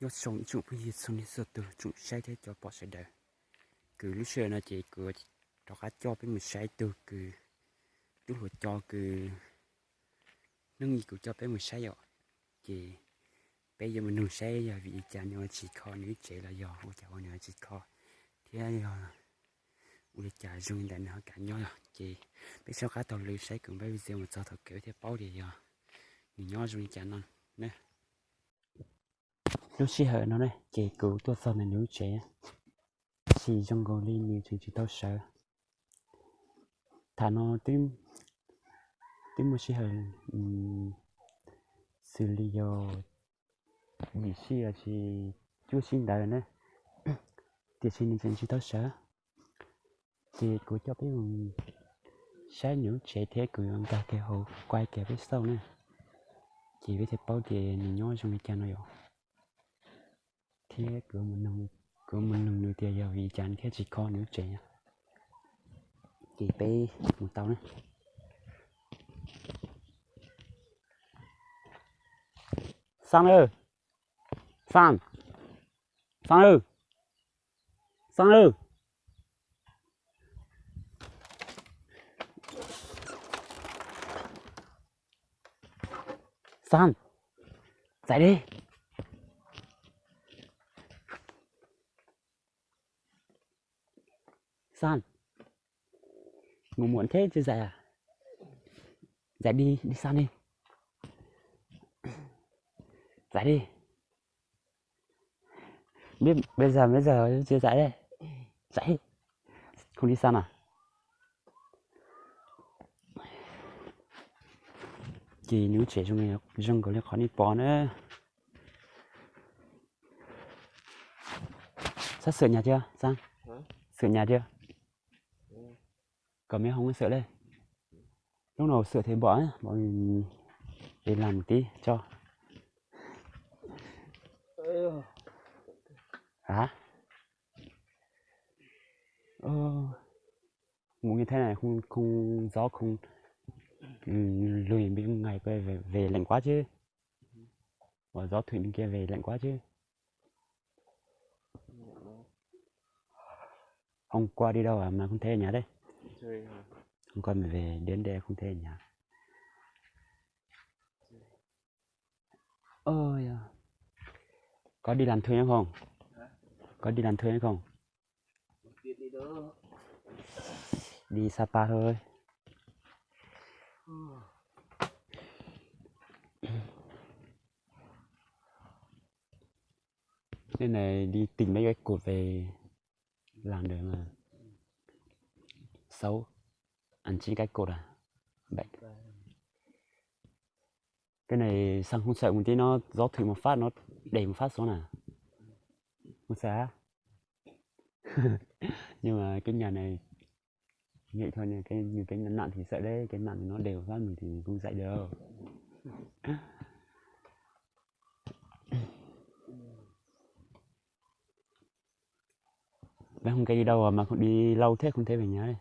Nyob zoo ib tsoom phooj ywg txhua leej txhua tus, tsoom saib thiab cov pom sawv daws. Kws lub sij hawm no ces kuv rov qab coj peb mus saib ib tug kws tub hluas coj kws hnub i kuv coj peb mus saib yom. Ces peb yuav mus nug saib yog vim li cas nws tsis kho nws lub tsev los yog ua cas ua nws tsis kho, thiab yog ua li cas zoo li ntawd nws ho kam nyob yog. Ces peb soj qab taug lw saib kws npaj video mus txog thaum kawg thiaj paub tias yog nws nyob zoo li cas no na. Lub sij hawm no ne ces kuv tuaj txog ntawm nws lub tsev, tab sis zoo nkaus li nws tseem tsis tau sawv. Tham no twb muaj sij hawm xws li yog yim sij los sis cuaj sij ntawd na, tiam sis nws tseem tsis tau sawv. Ces kuv coj peb mus saib nws lub tsev thiab kuv yuav nkag kiag hauv kuaj kiag peb xauj na, ces peb thiaj paub tias nws nyob zoo li cas no yom. Thiab kuv mus nug nws tias yog vim li cas nws thiaj tsis kho nws lub tsev. Ces peb mus tau na. Xab, Xab, Xab, Xab, Xab, txais li. Xab, mus muam thiab tsis txais a? Txais di, di xa ni. Txais di. Bây giờ, bây giờ chưa dạy đây. Dạy. Không đi xa à? Ces nws lub tsev zoo nkaus li qhov nej pom na. Sab sửa nhà chưa Sang? Sửa nhà chưa? Còn mấy hôm mới sửa đây. Lúc nào sửa thì bảo nhé, bọn mình đi làm một tí cho. Hả? Ơ, ngủ như thế này không, không gió không, ừ, lùi bên ngoài quay về, về lạnh quá chứ. Ủa, gió thổi bên kia về lạnh quá chứ. Hôm qua đi đâu à mà không thấy ở nhà đấy? Hôm qua mình về đến đây không thấy ở nhà. Ơ, có đi làm thuê nữa không? Có đi làm thuê nữa không? Đi Sapa thôi. Nên này đi tìm mấy cái cột về làm được mà. Sáu, ăn chín cái cột à? Bảy. Cái này Sang không sợ một tí nó gió thổi một phát nó đè một phát xuống à? Không sợ á? Nhưng mà cái nhà này nhẹ thôi nha, cái như cái nặng thì sợ đấy, cái nặng thì nó đè một phát mình thì mình không dạy được. Bác không, cái đi đâu mà không đi lâu thế không thấy về nhà đấy.